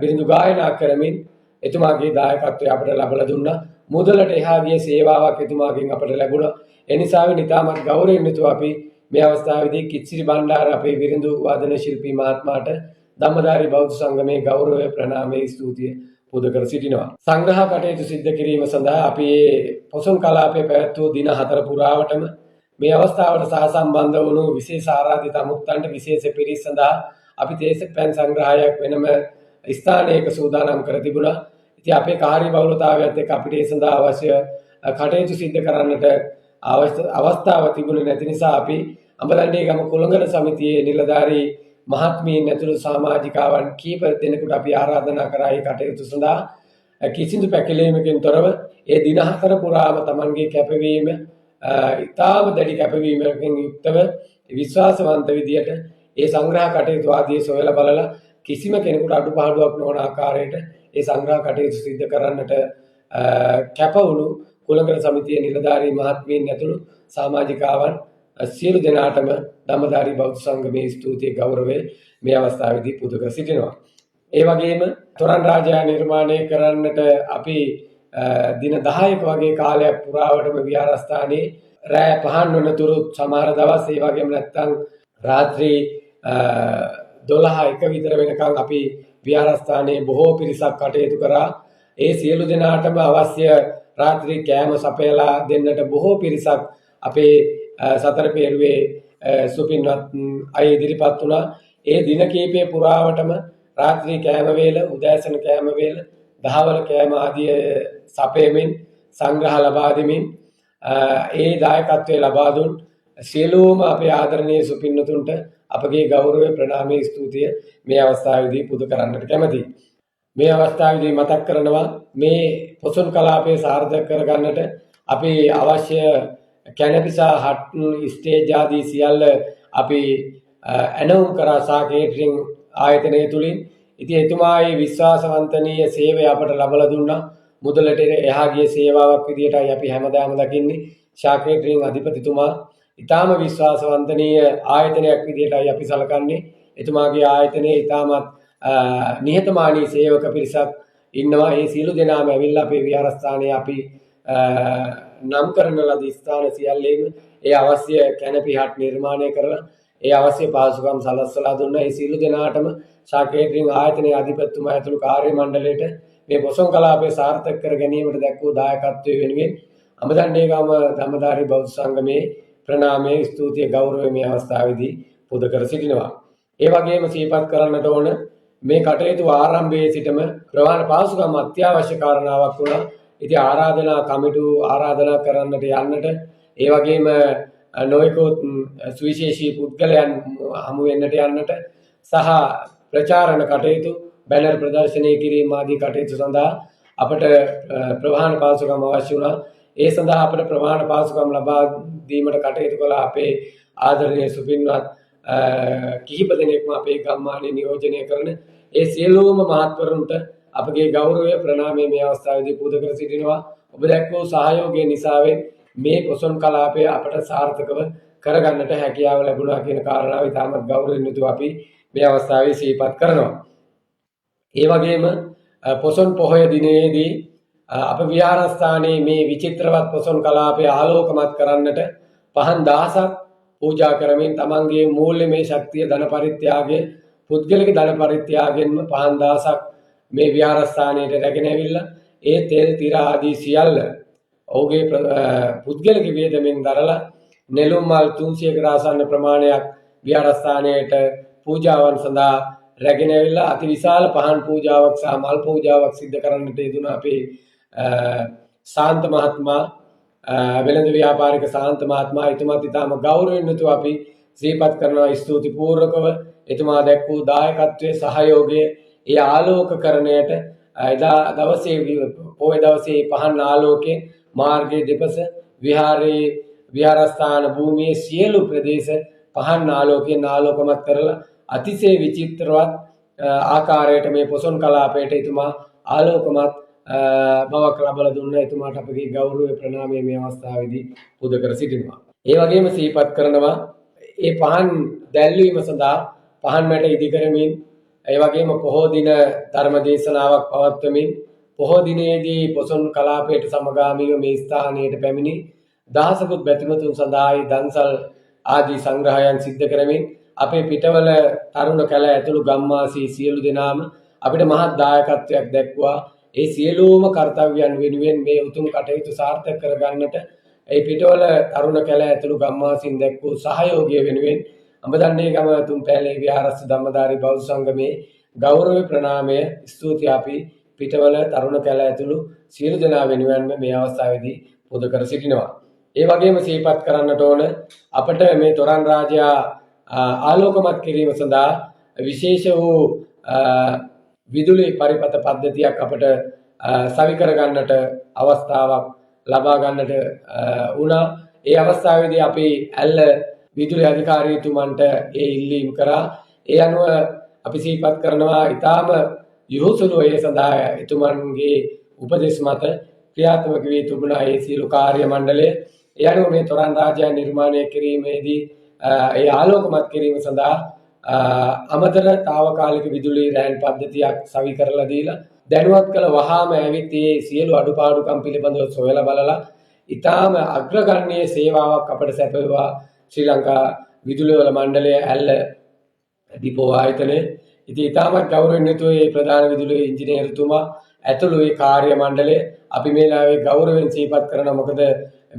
විරිඳු ගායනා කරමින් එතුමාගේ දායකත්වය අපට ලබලා දුන්නා. මුදලට එහා ගිය සේවාවක් එතුමාගෙන් අපට ලැබුණා. ඒ නිසාවෙන් ඉතාමත් ගෞරවයෙන් යුතුව අපි මේ අවස්ථාවේදී කිච්සිරි බණ්ඩාර අපේ විරිඳු වාදන ශිල්පී මහත්මයාට ධම්මධාරී බෞද්ධ සංගමේ ගෞරවය ප්‍රණාමයේ ස්තුතිය පුද කර සිටිනවා. සංග්‍රහ කටයුතු සිද්ධ කිරීම සඳහා අපි මේ පොසොන් කලාපය පැවැත්වූ දින හතර පුරාවටම මේ අවස්ථාවට සහසම්බන්ධ වුණු විශේෂ ආරාධිත අමුත්තන්ට විශේෂ පිරිස් සඳහා අපි තේස පැන් සංග්‍රහයක් වෙනම ස්ථානයක සූදානම් කර තිබුණා. ඉතින් අපේ කාර්ය බහුලතාවයත් එක්ක අපිට ඒ සඳහා අවශ්‍ය කටයුතු සිද්ධ කරන්නට අවස්ථාව තිබුණේ නැති නිසා අපි අඹදණ්ඩේ ගම කුලඟන සමිතියේ නිලධාරී මහත්මීන් ඇතුළු සමාජිකාවන් කීප දෙනෙකුට අපි ආරාධනා කරා ඒ කටයුතු සඳහා. කිසිදු පැකිලීමකින් තොරව ඒ දින හතර පුරාම තමන්ගේ කැපවීම ඉතාම දැඩි කැපවීමකින් යුක්තව විශ්වාසවන්ත විදියට ඒ සංග්‍රහ කටයුතු ආදී සොයලා බලලා කිසිම කෙනෙකුට අඩුපාඩුවක් නොවන ආකාරයට ඒ සංග්‍රහ කටයුතු සිද්ධ කරන්නට කැප වුණු කුලඟන සමිතියේ නිලධාරී මහත්මීන් ඇතුළු සමාජිකාවන් සියලු දෙනාටම ධම්මධාරී බෞද්ධ සංගමේ ස්තුතිය ගෞරවය මේ අවස්ථාවේදී පුද කර සිටිනවා. ඒ වගේම තොරන් රාජයා නිර්මාණය කරන්නට අපි දින 10ක වගේ කාලයක් පුරාවටම විහාරස්ථානයේ රෑ පහන් වන තුරු සමහර දවස්, ඒ වගේම නැත්තම් රාත්‍රී 12 එක විතර වෙනකන් අපි විහාරස්ථානයේ බොහෝ පිරිසක් කටයුතු කරා. ඒ සියලු දෙනාටම අවශ්‍ය රාත්‍රී කෑම සපයලා දෙන්නට බොහෝ පිරිසක් අපේ සතර පේරුවේ සුපින්වත් අය ඉදිරිපත් වුණා. ඒ දින කීපය පුරාවටම රාත්‍රී කෑම වේල, උදෑසන කෑම වේල, දහවල කෑම ආදිය සපයමින් සංග්‍රහ ලබා දෙමින් ඒ දායකත්වය ලබා දුන් සියලුම අපේ ආදරණීය සුපින්වතුන්ට අපගේ ගෞරවය ප්‍රණාමයේ ස්තුතිය මේ අවස්ථාවේදී පුද කරන්නට කැමැතියි. මේ අවස්ථාවේදී මතක් කරනවා මේ පොසොන් කලාපය සාර්ථක කරගන්නට අපි අවශ්‍ය කැනපි සහ හට් ස්ටේජ් ආදී සියල්ල අපි ඇනවුම් කරා සා කේටරින් ආයතනය තුලින්. ඉතින් එතුමා ඒ විශ්වාසවන්තනීය සේවය අපට ලබලා දුන්නා. මුදලට එහා ගිය සේවාවක් විදියටයි අපි හැමදාම දකින්නේ. ශා කේටරින් අධිපතිතුමා ඉතාම විශ්වාසවන්තනීය ආයතනයක් විදියටයි අපි සලකන්නේ. එතුමාගේ ආයතනයේ ඉතාමත් නිහතමානී සේවක පිරිසක් ඉන්නවා. ඒ සියලු දෙනාම ඇවිල්ලා අපේ විහාරස්ථානයේ අපි නම් කරන ලද ස්ථාන සියල්ලේම ඒ අවශ්‍ය කැනපි හට් නිර්මාණය කරලා ඒ අවශ්‍ය පහසුකම් සලස්වලා දුන්නා. ඒ සියලු දෙනාටම ශා කේටරින් ආයතනයේ අධිපතිතුමා ඇතුළු කාර්ය මණ්ඩලයට මේ පොසොන් කලාපය සාර්ථක කර ගැනීමට දැක් වූ දායකත්වය වෙනුවෙන් අඹදණ්ඩේගම ධම්මධාරී බෞද්ධ සංගමේ ප්‍රණාමය, ස්තුතිය, ගෞරවය මේ අවස්ථාවේදී පුද කර සිටිනවා. ඒ වගේම සිහිපත් කරන්නට ඕන මේ කටයුතු ආරම්භයේ සිටම ප්‍රවාහන පහසුකම් අත්‍යවශ්‍ය කාරණාවක් වුණා. ඉතින් ආරාධනා කමිටු ආරාධනා කරන්නට යන්නට, ඒ වගේම නොයෙකුත් සුවිශේෂී පුද්ගලයන් හමු වෙන්නට යන්නට සහ ප්‍රචාරණ කටයුතු, බැනර් ප්‍රදර්ශනය කිරීම ආදී කටයුතු සඳහා අපට ප්‍රවාහන පහසුකම් අවශ්‍ය වුණා. ඒ සඳහා අපට ප්‍රවාහන පහසුකම් ලබා දීමට කටයුතු කළ අපේ ආදරණීය සුපින්වත් කිහිප දෙනෙක්ම අපේ ගම්මානයේ නියෝජනය කරන ඒ සියලුම මහත්වරුන්ට අපගේ ගෞරවය, ප්‍රණාමය මේ අවස්ථාවේදී පුද කර සිටිනවා. ඔබ දැක් වූ සහයෝගය නිසාවෙන් මේ පොසොන් කලාපය අපට සාර්ථකව කරගන්නට හැකියාව ලැබුණා කියන කාරණාව ඉතාමත් ගෞරවයෙන් යුතුව අපි මේ අවස්ථාවේ සිහිපත් කරනවා. ඒ වගේම පොසොන් පොහොය දිනයේදී අප විහාරස්ථානයේ මේ විචිත්‍රවත් පොසොන් කලාපය ආලෝකමත් කරන්නට පහන් දහසක් පූජා කරමින් තමන්ගේ මූල්‍යමය ශක්තිය, ධන පරිත්‍යාගය, පුද්ගලික ධන පරිත්‍යාගයෙන්ම පහන් දහසක් මේ විහාරස්ථානයට රැගෙන ඇවිල්ලා ඒ තෙල් තිර ආදී සියල්ල ඔහුගේ පුද්ගලික වියදමෙන් දරලා නෙළුම් මල් 300කට ආසන්න ප්‍රමාණයක් විහාරස්ථානයට පූජාවන් සඳහා රැගෙන ඇවිල්ලා අති විශාල පහන් පූජාවක් සහ මල් පූජාවක් සිද්ධ කරන්නට යෙදුණ අපේ සාන්ත මහත්මයා, වෙළඳ ව්‍යාපාරික සාන්ත මහත්මයා, එතුමාත් ඉතාම ගෞරවයෙන් යුතුව අපි සිහිපත් කරනවා ස්තුති පූර්වකව. එතුමා දැක් වූ දායකත්වයේ, සහයෝගය ඒ ආලෝකකරණයට, එදා දවසේ පොහොය දවසේ පහන් ආලෝකයෙන් මාර්ගයේ දෙපස විහාරයේ විහාරස්ථාන භූමියේ සියලු ප්‍රදේශ පහන් ආලෝකයෙන් ආලෝකමත් කරලා අතිශය විචිත්‍රවත් ආකාරයට මේ පොසොන් කලාපයට එතුමා ආලෝකමත් බවක් ලබලා දුන්නා. එතුමාට අපගේ ගෞරවය, ප්‍රණාමය මේ අවස්ථාවේදී පුද කර සිටිනවා. ඒ වගේම සිහිපත් කරනවා ඒ පහන් දැල්වීම සඳහා පහන් මැට ඉදි කරමින්, ඒ වගේම පොහෝ දින ධර්ම දේශනාවක් පවත්වමින් පොහෝ දිනයේදී පොසොන් කලාපයට සමගාමීව මේ ස්ථානයට පැමිණි දහසකුත් බැතිමතුන් සඳහා ඒ දන්සල් ආදී සංග්‍රහයන් සිද්ධ කරමින් අපේ පිටවල තරුණ කැල ඇතුළු ගම්වාසී සියලු දෙනාම අපිට මහත් දායකත්වයක් දැක්වුවා. ඒ සියලුම කර්තව්‍යයන් වෙනුවෙන් මේ උතුම් කටයුතු සාර්ථක කරගන්නට ඒ පිටවල තරුණ කැල ඇතුළු ගම්වාසීන් දැක් වූ සහයෝගය වෙනුවෙන් අඹදණ්ඩේගම තුන්පැලේ විහාරස්ථ ධම්මධාරී බෞද්ධ සංගමේ ගෞරව, ප්‍රණාමය, ස්තුතිය අපි පිටවල තරුණ කැල ඇතුළු සියලු දෙනා වෙනුවෙන්ම මේ අවස්ථාවේදී පුද කර සිටිනවා. ඒ වගේම සිහිපත් කරන්නට ඕන අපට මේ තොරන් රාජයා ආලෝකමත් කිරීම සඳහා විශේෂ වූ විදුලි පරිපථ පද්ධතියක් අපට සවි කරගන්නට අවස්ථාවක් ලබා ගන්නට වුණා. ඒ අවස්ථාවේදී අපි ඇල්ල විදුලි අධිකාරීතුමන්ට ඒ ඉල්ලීම් කරා. ඒ අනුව අපි සිහිපත් කරනවා ඉතාම යහුසුලුව ඒ සඳහා එතුමන්ගේ උපදෙස් මත ක්‍රියාත්මක වී තිබුණා ඒ සියලු කාර්ය මණ්ඩලය. ඒ අනුව මේ තොරන් රාජ්‍යය නිර්මාණය කිරීමේදී ඒ ආලෝකමත් කිරීම සඳහා අමතර තාවකාලික විදුලි රෑන් පද්ධතියක් සවි කරලා දීලා දැනුවත් කළ වහාම ඇවිත් ඒ සියලු අඩුපාඩුකම් පිළිබඳව සොයලා බලලා ඉතාම අග්‍රගණ්‍ය සේවාවක් අපට සැපයුවා ශ්‍රී ලංකා විදුලි බල මණ්ඩලය ඇල්ල ඩිපෝ ආයතනය. ඉතින් ඉතාමත් ගෞරවයෙන් යුතුව මේ ප්‍රධාන විදුලි ඉංජිනේරුතුමා ඇතුළු ඒ කාර්ය මණ්ඩලය අපි මේ වෙලාවේ ගෞරවයෙන් සිහිපත් කරනවා. මොකද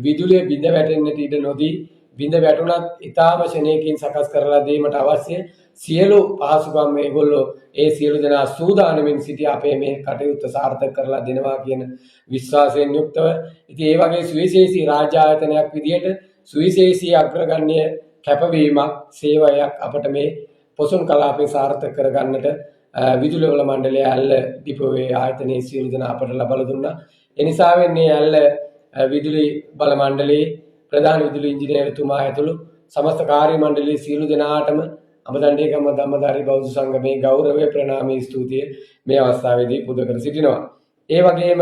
විදුලිය බිඳ වැටෙන්නට ඉඩ නොදී, බිඳ වැටුණත් ඉතාම ක්ෂණයකින් සකස් කරලා දීමට අවශ්‍ය සියලු පහසුකම් මේගොල්ලෝ ඒ සියලු දෙනා සූදානමින් සිටි අපේ මේ කටයුත්ත සාර්ථක කරලා දෙනවා කියන විශ්වාසයෙන් යුක්තව. ඉතින් ඒ වගේ සුවිශේෂී රාජ්‍ය ආයතනයක් විදිහට සුවිශේෂී අග්‍රගණ්‍ය කැපවීමක්, සේවයක් අපට මේ පොසොන් කලාපය සාර්ථක කරගන්නට විදුලි බල මණ්ඩලය ඇල්ල ඩිපෝවේ ආයතනයේ සියලු දෙනා අපට ලබා දුන්නා. ඒ නිසා වෙන්නේ ඇල්ල විදුලි බල මණ්ඩලයේ ප්‍රධාන විදුලි ඉංජිනේරුතුමා ඇතුළු සමස්ත කාර්ය මණ්ඩලයේ සියලු දෙනාටම අඹදණ්ඩේගම ධම්මධාරී බෞද්ධ සංගමේ ගෞරවය, ප්‍රණාමී, ස්තුතිය මේ අවස්ථාවේදී පුද කර සිටිනවා. ඒ වගේම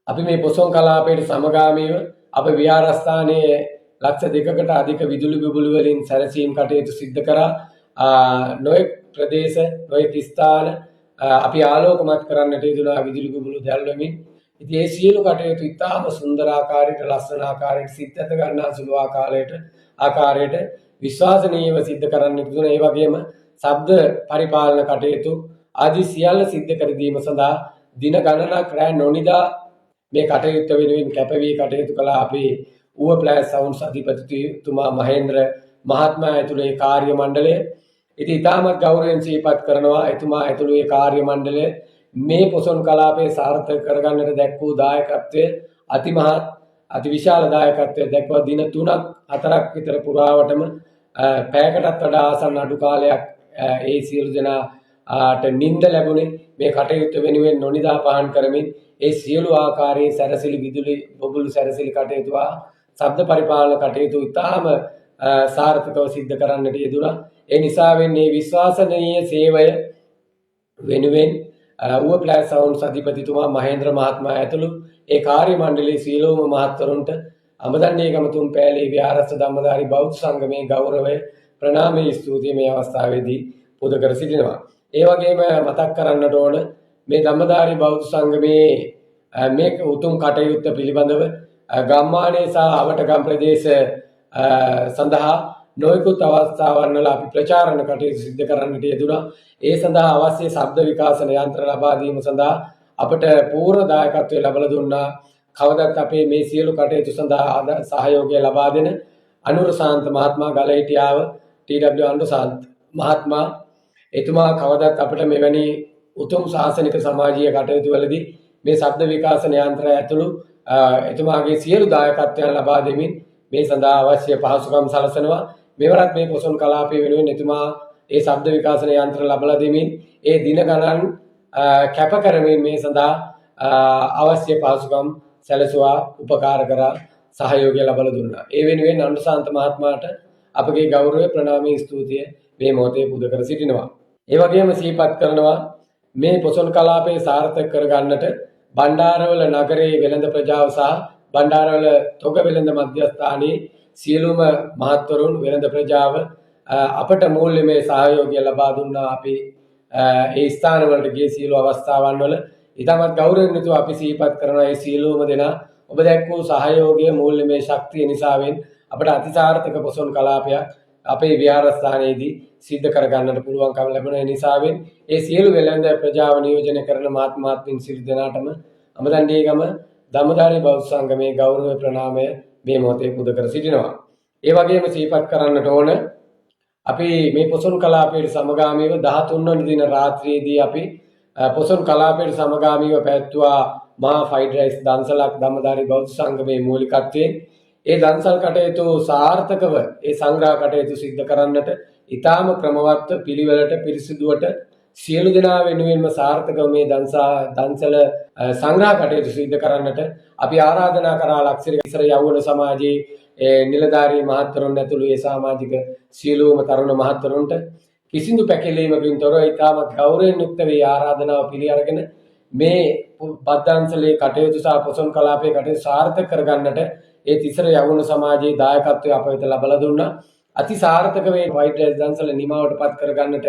අපි මේ පොසොන් කලාපයට සමගාමීව අප විහාරස්ථානයේ 2 ලක්ෂ අධික විදුලි බුබුලු වලින් සැරසීම් කටයුතු සිද්ධ කරා. නොයෙක් ප්‍රදේශ, නොයෙක් ස්ථාන අපි ආලෝකමත් කරන්නට යෙදුණා විදුලි බුබුලු දැල්වමින්. ඉතින් ඒ සියලු කටයුතු ඉතාම සුන්දර ආකාරයට, ලස්සන ආකාරයට, සිත් ඇත ගන්නා සුළු ආකාරයට විශ්වාසනීයව සිද්ධ කරන්නට දුන. ඒ වගේම ශබ්ද පරිපාලන කටයුතු ආදී සියල්ල සිද්ධ කර දීම සඳහා දින ගණනක් රැ නොනිදා මේ කටයුත්ත වෙනුවෙන් කැපවී කටයුතු කළා අපේ ඌව ප්ලාස් සවුන්ඩ්ස් අධිපතිතුමා මහේන්ද්‍ර මහත්මයා ඇතුළු ඒ කාර්ය මණ්ඩලය. ඉතින් ඉතාමත් ගෞරවයෙන් සිහිපත් කරනවා එතුමා ඇතුළු ඒ කාර්ය මණ්ඩලය මේ පොසොන් කලාපය සාර්ථක කරගන්නට දැක් වූ දායකත්වය අතිමහත් අතිවිශාල දායකත්වය දැක්වුවා. දින 3ක් 4ක් විතර පුරාවටම පැයකටත් වඩා ආසන්න අඩු කාලයක් ඒ සියලු දෙනාට නිින්ද ලැබුණේ මේ කටයුත්ත වෙනුවෙන් නොනිදා පහන් කරමින් ඒ සියලු ආකාරයේ සැරසිලි විදුලි බොබුලු සැරසිලි කටයුතු හා ශබ්ද පරිපාලන කටයුතු ඉතාම සාර්ථකව සිද්ධ කරන්නට යෙදුණා. ඒ නිසාවෙන් මේ විශ්වාසනීය සේවය වෙනුවෙන් ඌව ප්ලාස් සවුන්ඩ්ස් අධිපතිතුමා මහේන්ද්‍ර මහත්මයා ඇතුළු ඒ කාර්ය මණ්ඩලයේ සියලුම මහත්වරුන්ට අඹදණ්ඩේගම තුන්පෑලේ විහාරස්ථ ධම්මධාරී බෞද්ධ සංගමේ ගෞරවය, ප්‍රණාමය, ස්තුතිය මේ අවස්ථාවේදී පුද කර සිටිනවා. ඒ වගේම මතක් කරන්නට ඕන මේ ධම්මධාරී බෞද්ධ සංගමේ මේ උතුම් කටයුත්ත පිළිබඳව ගම්මානයේ සහ අවට ගම් ප්‍රදේශ සඳහා නොයෙකුත් අවස්ථාවන් වල අපි ප්‍රචාරණ කටයුතු සිද්ධ කරන්නට යෙදුණා. ඒ සඳහා අවශ්‍ය ශබ්ද විකාශන යන්ත්‍ර ලබා දීම සඳහා අපට පූර්ණ දායකත්වය ලබා දුන්නා. කවදත් අපේ මේ සියලු කටයුතු සඳහා සහයෝගය ලබා දෙන අනුර සාන්ත මහත්මයා, ගලහිටියාව ටී.ඩබ්ලිව් අනුර සාන්ත මහත්මයා, එතුමා කවදත් අපට මෙවැනි උතුම් ශාසනික සමාජීය කටයුතු වලදී මේ ශබ්ද විකාශන යන්ත්‍රය ඇතුළු එතුමාගේ සියලු දායකත්වයන් ලබා දෙමින් මේ සඳහා අවශ්‍ය පහසුකම් සලසනවා. මෙවරත් මේ පොසොන් කලාපය වෙනුවෙන් එතුමා ඒ ශබ්ද විකාශන යන්ත්‍ර ලබා දෙමින් ඒ දින ගණන් කැප කරමින් මේ සඳහා අවශ්‍ය පහසුකම් සැලසුවා, උපකාර කරා, සහයෝගය ලබා දුන්නා. ඒ වෙනුවෙන් අනුර සාන්ත මහත්මයාට අපගේ ගෞරවය, ප්‍රණාමය, ස්තුතිය මේ මොහොතේ පුද කර සිටිනවා. ඒ වගේම සිහිපත් කරනවා මේ පොසොන් කලාපය සාර්ථක කරගන්නට බණ්ඩාරවල නගරයේ වෙළඳ ප්‍රජාව සහ බණ්ඩාරවල තොග වෙළඳ මධ්‍යස්ථානයේ සියලුම මහත්වරුන්, වෙළඳ ප්‍රජාව අපට මූල්‍යමය සහයෝගය ලබා දුන්නා. අපි ඒ ස්ථානවලට ගිය සියලු අවස්ථාවන් වල ඉතාමත් ගෞරවයෙන් යුතුව අපි සිහිපත් කරනවා ඒ සියලුම දෙනා ඔබ දැක් වූ සහයෝගය, මූල්‍යමය ශක්තිය නිසාවෙන් අපට අතිසාර්ථක පොසොන් කලාපයක් අපේ විහාරස්ථානයේදී සිද්ධ කරගන්නට පුළුවන්කම ලැබුණ. ඒ නිසාවෙන් ඒ සියලු වෙළඳ ප්‍රජාව නියෝජනය කරන මහත් මහත්මීන් සියලු දෙනාටම අඹදණ්ඩියගම ධම්මධාරී බෞද්ධ සංගමේ ගෞරව ප්‍රණාමය මේ මොහොතේ පුද කර සිටිනවා. ඒ වගේම සිහිපත් කරන්නට ඕන අපි මේ පොසොන් කලාපයට සමගාමීව 13 වන දින රාත්‍රියේදී අපි පොසොන් කලාපයට සමගාමීව පැවැත්වුවා මහා ෆ්‍රයිඩ් රයිස් දන්සලක් ධම්මධාරී බෞද්ධ සංගමේ මූලිකත්වයෙන්. ඒ දන්සල් කටයුතු සාර්ථකව, ඒ සංග්‍රහ කටයුතු සිද්ධ කරන්නට ඉතාම ක්‍රමවත්ව, පිළිවෙලට, පිරිසිදුවට සියලු දෙනා වෙනුවෙන්ම සාර්ථකව මේ දන්සල සංග්‍රහ කටයුතු සිද්ධ කරන්නට අපි ආරාධනා කරා ලක්සිරි ඉසර යෞවන සමාජයේ ඒ නිලධාරී මහත්වරුන් ඇතුළු ඒ සමාජික සියලුම තරුණ මහත්වරුන්ට කිසිදු පැකිලීමකින් තොරව ඉතාමත් ගෞරවයෙන් යුක්ත වේ ආරාධනාව පිළි අරගෙන මේ බද්දන්සලේ කටයුතු සහ පොසොන් කලාපයේ කටයුතු සාර්ථක කරගන්නට ඒ තිසර යෞවන සමාජයේ දායකත්වය අප වෙත ලබා දුන්නා. අති සාර්ථක වේ ෆ්‍රයිඩ් රයිස් දන්සල නිමාවට පත් කරගන්නට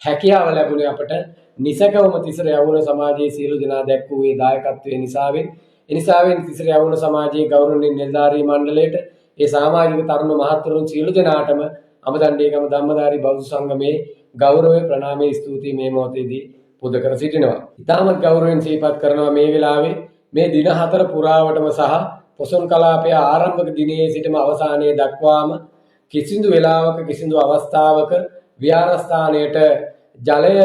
හැකියාව ලැබුණේ අපට නිසකවම තිසර යෞවන සමාජයේ සියලු දෙනා දැක් වූ ඒ දායකත්වය නිසාවෙන්. ඒ නිසාවෙන් තිසර යෞවන සමාජයේ ගෞරවනීය නිලධාරී මණ්ඩලයට, ඒ සමාජික තරුණ මහත්වරුන් සියලු දෙනාටම අඹදණ්ඩේගම ධම්මධාරී බෞද්ධ සංගමේ ගෞරවය, ප්‍රණාමය, ස්තුතිය මේ මොහොතේදී පුද කර සිටිනවා. ඉතාමත් ගෞරවයෙන් සිහිපත් කරනවා මේ වෙලාවේ මේ දින 4 පුරාවටම සහ පොසොන් කලාපය ආරම්භක දිනයේ සිටම අවසානයේ දක්වාම කිසිදු වෙලාවක, කිසිදු අවස්ථාවක විහාරස්ථානයට ජලය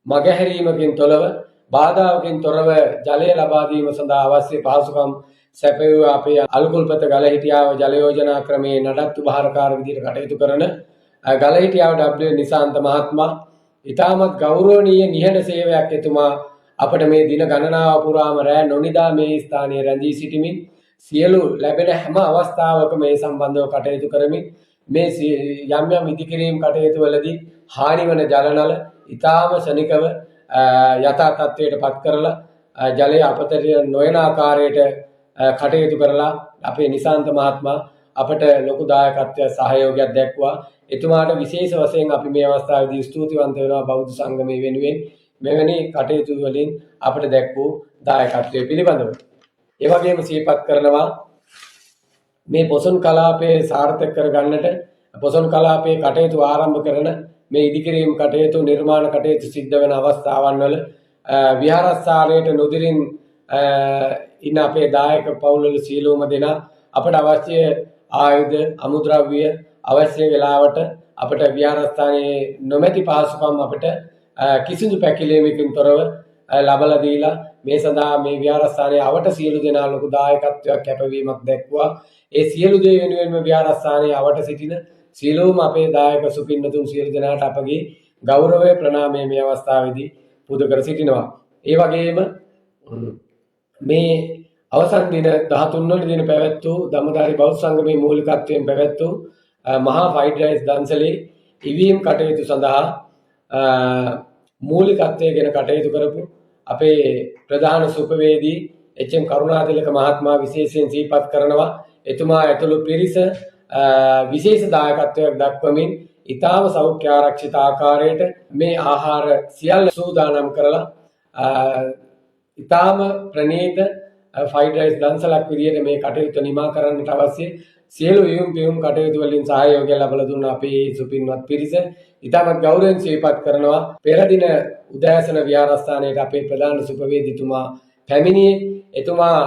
මගහැරීමකින් තොරව, බාධාවකින් තොරව ජලය ලබා දීම සඳහා අවශ්‍ය පහසුකම් සැපයුවා අපේ අලුකුල්පත ගලහිටියාව ජල යෝජනා ක්‍රමයේ නඩත්තු භාරකාර විදිහට කටයුතු කරන ගලහිටියාව ඩබ්ලිව් නිසාන්ත මහත්මයා. ඉතාමත් ගෞරවනීය නිහඬ සේවයක් එතුමා අපට මේ දින ගණනාව පුරාම රෑ නොනිදා මේ ස්ථානයේ රැඳී සිටිමින් සියලු ලැබෙන හැම අවස්ථාවකම මේ සම්බන්ධව කටයුතු කරමින් මේ යම් යම් ඉදිකිරීම් කටයුතු වලදී හානිවන ජල නල ඉතාම ක්ෂණිකව යථා තත්ත්වයට පත් කරලා ජලය අපතට නොයන ආකාරයට කටයුතු කරලා අපේ නිසාන්ත මහත්මයා අපට ලොකු දායකත්වයක්, සහයෝගයක් දැක්වුවා. එතුමාට විශේෂ වශයෙන් අපි මේ අවස්ථාවේදී ස්තුතිවන්ත වෙනවා බෞද්ධ සංගමය වෙනුවෙන් මෙවැනි කටයුතු වලින් අපට දැක් වූ දායකත්වය පිළිබඳව. ඒ වගේම සිහිපත් කරනවා මේ පොසොන් කලාපය සාර්ථක කරගන්නට පොසොන් කලාපයේ කටයුතු ආරම්භ කරන මේ ඉදිකිරීම් කටයුතු, නිර්මාණ කටයුතු සිද්ධ වෙන අවස්ථාවන් වල විහාරස්ථානයට නොදිරින් ඉන්න අපේ දායක පවුල්වල සියලුම දෙනා අපට අවශ්‍ය ආයුධ, අමුද්‍රව්‍ය අවශ්‍ය වෙලාවට අපට විහාරස්ථානයේ නොමැති පහසුකම් අපට කිසිදු පැකිලීමකින් තොරව ලබලා දීලා මේ සඳහා මේ විහාරස්ථානයේ අවට සියලු දෙනා ලොකු දායකත්වයක් කැපවීමක් දැක්වුවා. ඒ සියලු දේ වෙනුවෙන්ම විහාරස්ථානයේ අවට සිටින සියලුම අපේ දායක සුපින්නතුන් සියලු දෙනාට අපගේ ගෞරවය ප්‍රණාමය මේ අවස්ථාවේදී පුද කර සිටිනවා. ඒ වගේම මේ අවසන් දින 13 වන දින පැවැත් වූ ධම්මධාරී බෞද්ධ සංගමයේ මූලිකත්වයෙන් පැවැත් වූ මහා ෆ්‍රයිඩ් රයිස් දන්සලේ ඉවීම් කටයුතු සඳහා මූලිකත්වය ගැන කටයුතු කරපු අපේ ප්‍රධාන සුපවේදී එච්.එම්. කරුණාතිලක මහත්මයා විශේෂයෙන් සිහිපත් කරනවා. එතුමා ඇතුළු පිරිස විශේෂ දායකත්වයක් දක්වමින් ඉතාම සෞඛ්‍ය ආරක්ෂිත ආකාරයට මේ ආහාර සියල්ල සූදානම් කරලා ඉතාම ප්‍රණීත ෆ්‍රයිඩ් රයිස් දන්සලක් විදියට මේ කටයුත්ත නිමා කරන්නට අවශ්‍ය සියලු ඉවුම් පියුම් කටයුතු වලින් සහයෝගය ලබා දුන්න අපේ සුපින්වත් පිරිස ඉතාමත් ගෞරවයෙන් සිහිපත් කරනවා. පෙර දින උදෑසන විහාරස්ථානයට අපේ ප්‍රධාන සුපවේදීතුමා පැමිණියේ. එතුමා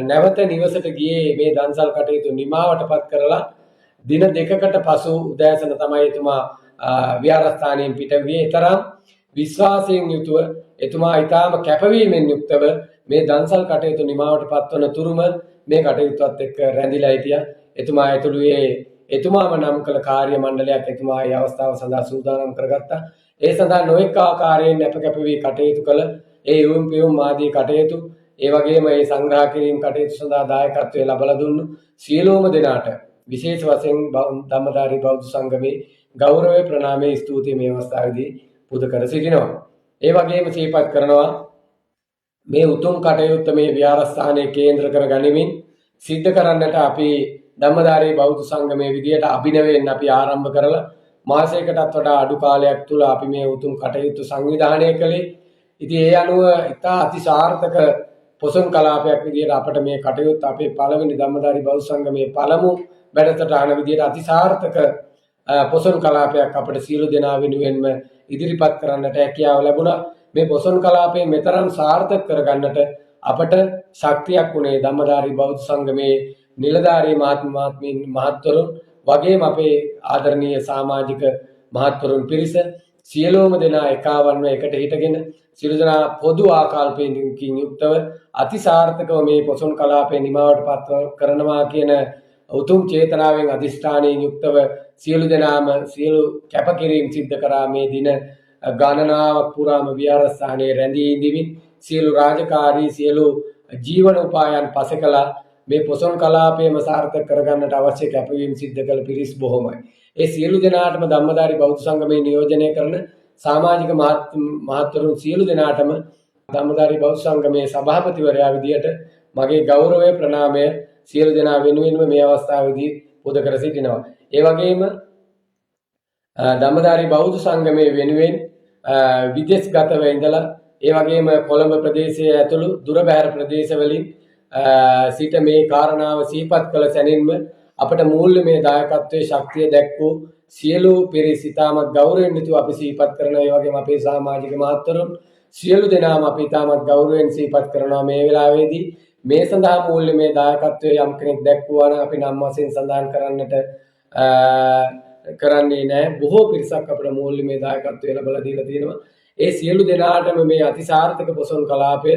නැවත නිවසට ගියේ මේ දන්සල් කටයුතු නිමාවට පත් කරලා දින දෙකකට පසු උදෑසන තමයි එතුමා විහාරස්ථානයෙන් පිට ගියේ. තරම් විශ්වාසයෙන් යුතුව එතුමා ඉතාම කැපවීමෙන් යුක්තව මේ දන්සල් කටයුතු නිමාවට පත්වන තුරුම මේ කටයුත්තත් එක්ක රැඳිලා හිටියා. එතුමා ඇතුළු ඒ එතුමාම නම් කළ කාර්ය මණ්ඩලයක් එතුමා ඒ අවස්ථාව සඳහා සූදානම් කරගත්තා. ඒ සඳහා නොඑක ආකාරයෙන් අප කැප වී කටයුතු කළ ඒ ඉවුම් පියුම් ආදී කටයුතු, ඒ වගේම ඒ සංග්‍රහ කිරීම කටයුතු සඳහා දායකත්වය ලබා දුන්නු සියලුම දෙනාට විශේෂ වශයෙන් ධම්මධාරී බෞද්ධ සංගමේ ගෞරවය, ප්‍රණාමය, ස්තුතිය මේ අවස්ථාවේදී පුද කර සිටිනවා. ඒ වගේම සිහිපත් කරනවා, මේ උතුම් කටයුත්ත මේ විහාරස්ථානයේ කේන්ද්‍ර කර ගනිමින් සිද්ධ කරන්නට අපි ධම්මධාරී බෞද්ධ සංගමයේ විදියට අභිනවයෙන් අපි ආරම්භ කරලා මාසයකටත් වඩා අඩු කාලයක් තුල අපි මේ උතුම් කටයුතු සංවිධානය කළේ. ඉතින් ඒ අනුව ඉතා අතිසාර්ථක පොසොන් කලාපයක් විදියට අපට මේ කටයුත්ත අපේ පළවෙනි ධම්මධාරී බෞද්ධ සංගමයේ පළමු වැඩසටහන විදියට අතිසාර්ථක පොසොන් කලාපයක් අපට සියලු දෙනා වෙනුවෙන්ම ඉදිරිපත් කරන්නට හැකියාව ලැබුණා. මේ පොසොන් කලාපය මෙතරම් සාර්ථක කරගන්නට අපට ශක්තියක් වුණේ ධම්මධාරී බෞද්ධ සංගමේ නිලධාරී මහත්ම මහත්මීන් මහත්වරුන් වගේම අපේ ආදරණීය සමාජික මහත්වරුන් පිරිස. සියලුම දෙනා එකාවන්ව එකට හිටගෙන සියලු දෙනා පොදු ආකල්පයකින් යුක්තව අතිසාර්ථකව මේ පොසොන් කලාපය නිමාවට පත් කරනවා කියන උතුම් චේතනාවෙන් අධිෂ්ඨානයෙන් යුක්තව සියලු දෙනාම සියලු කැපකිරීම් සිද්ධ කරා. මේ දින ගණනාවක් පුරාම විහාරස්ථානයේ රැඳී ඉඳිමින් සියලු රාජකාරී, සියලු ජීවන උපායන් පසෙකලා මේ පොසොන් කලාපයම සාර්ථක කරගන්නට අවශ්‍ය කැපවීම් සිද්ධ කළ පිරිස් බොහොමයි. ඒ සියලු දෙනාටම ධම්මධාරී බෞද්ධ සංගමයේ නියෝජනය කරන සමාජික මහත්වරුන් සියලු දෙනාටම ධම්මධාරී බෞද්ධ සංගමයේ සභාපතිවරයා විදියට මගේ ගෞරවය, ප්‍රණාමය සියලු දෙනා වෙනුවෙන්ම මේ අවස්ථාවේදී පුද කර සිටිනවා. ඒ වගේම ධම්මධාරී බෞද්ධ සංගමයේ වෙනුවෙන් විදේශගතව ඉඳලා, ඒ වගේම කොළඹ ප්‍රදේශයේ ඇතුළු දුර බැහැර ප්‍රදේශවලින් සිට මේ කාරණාව සිහිපත් කළ සැනින්ම අපට මූල්‍යමය දායකත්වයේ ශක්තිය දැක්වූ සියලු පිරිස් ඉතාමත් ගෞරවයෙන් යුතුව අපි සිහිපත් කරනවා. ඒ වගේම අපේ සමාජික මහත්වරුන් සියලු දෙනාම අපි ඉතාමත් ගෞරවයෙන් සිහිපත් කරනවා මේ වෙලාවේදී. මේ සඳහා මූල්‍යමය දායකත්වයේ යම් කෙනෙක් දැක්වුවා නම් අපි නම් වශයෙන් සඳහන් කරන්නට කරන්නේ නෑ. බොහෝ පිරිසක් අපට මූල්‍යමය දායකත්වය ලබලා දීලා තියෙනවා. ඒ සියලු දෙනාටම මේ අතිසාර්ථක පොසොන් කලාපය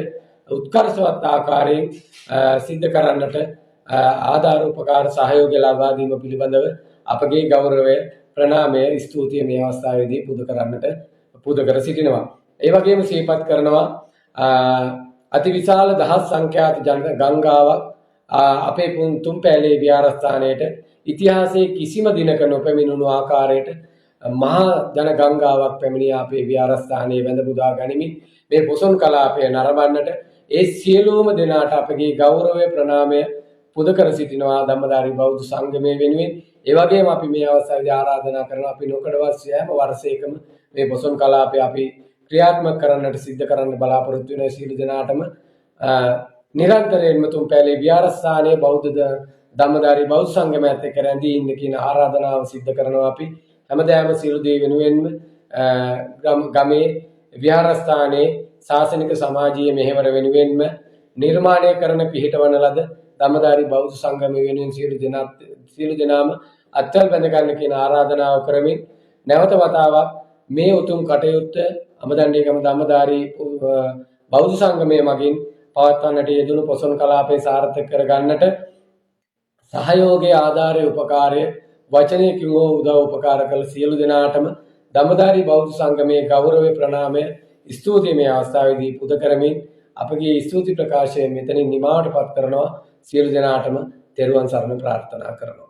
උත්කර්ෂවත් ආකාරයෙන් සිද්ධ කරන්නට ආධාර උපකාර සහයෝගය ලබා දීම පිළිබඳව අපගේ ගෞරවය, ප්‍රණාමය, ස්තුතිය මේ අවස්ථාවේදී පුද කරන්නට පුද කර සිටිනවා. ඒ වගේම සිහිපත් කරනවා, අතිවිශාල දහස් සංඛ්‍යාත ජන ගංගාවක් අපේ තුම්පැලේ විහාරස්ථානයට ඉතිහාසයේ කිසිම දිනක නොපැමිණුණු ආකාරයට මහා ජන ගංගාවක් පැමිණියා අපේ විහාරස්ථානයේ වැඳ පුදා ගනිමින් මේ පොසොන් කලාපය නරඹන්නට. ඒ සියලුම දෙනාට අපගේ ගෞරවය, ප්‍රණාමය පුද කර සිටිනවා ධම්මධාරී බෞද්ධ සංගමය වෙනුවෙන්. ඒ වගේම අපි මේ අවස්ථාවේදී ආරාධනා කරනවා, අපි නොකඩවා සෑම වර්ෂයකම මේ පොසොන් කලාපය අපි ක්‍රියාත්මක කරන්නට සිද්ධ කරන්න බලාපොරොත්තු වෙන සියලු දෙනාටම නිරන්තරයෙන්ම තුම්පැලේ විහාරස්ථානයේ බෞද්ධ ධම්මධාරී බෞද්ධ සංගමයත් එක්ක රැඳී ඉන්න කියන ආරාධනාව සිද්ධ කරනවා. අපි හැමදාම සියලු දේ වෙනුවෙන්ම ගමේ විහාරස්ථානයේ ශාසනික සමාජීය මෙහෙවර වෙනුවෙන්ම නිර්මාණය කරන පිහිටවන ලද ධම්මධාරී බෞද්ධ සංගමය වෙනුවෙන් සියලු දෙනාම අත්වැල් බැඳ ගන්න කියන ආරාධනාව කරමින්, නැවත වතාවක් මේ උතුම් කටයුත්ත අමදණ්ඩියගම ධම්මධාරී බෞද්ධ සංගමය මගින් පවත්වන්නට යෙදුණු පොසොන් කලාපය සාර්ථක කර ගන්නට සහයෝගය, ආධාරය, උපකාරය, වචනයකින් හෝ උදව් උපකාර කළ සියලු දෙනාටම ධම්මධාරී බෞද්ධ සංගමයේ ගෞරවය, ප්‍රණාමය, ස්තුතිය මේ අවස්ථාවේදී පුද කරමින් අපගේ ස්තුති ප්‍රකාශය මෙතනින් නිමාවට පත් කරනවා. සියලු දෙනාටම තෙරුවන් සරණ ප්‍රාර්ථනා කරනවා.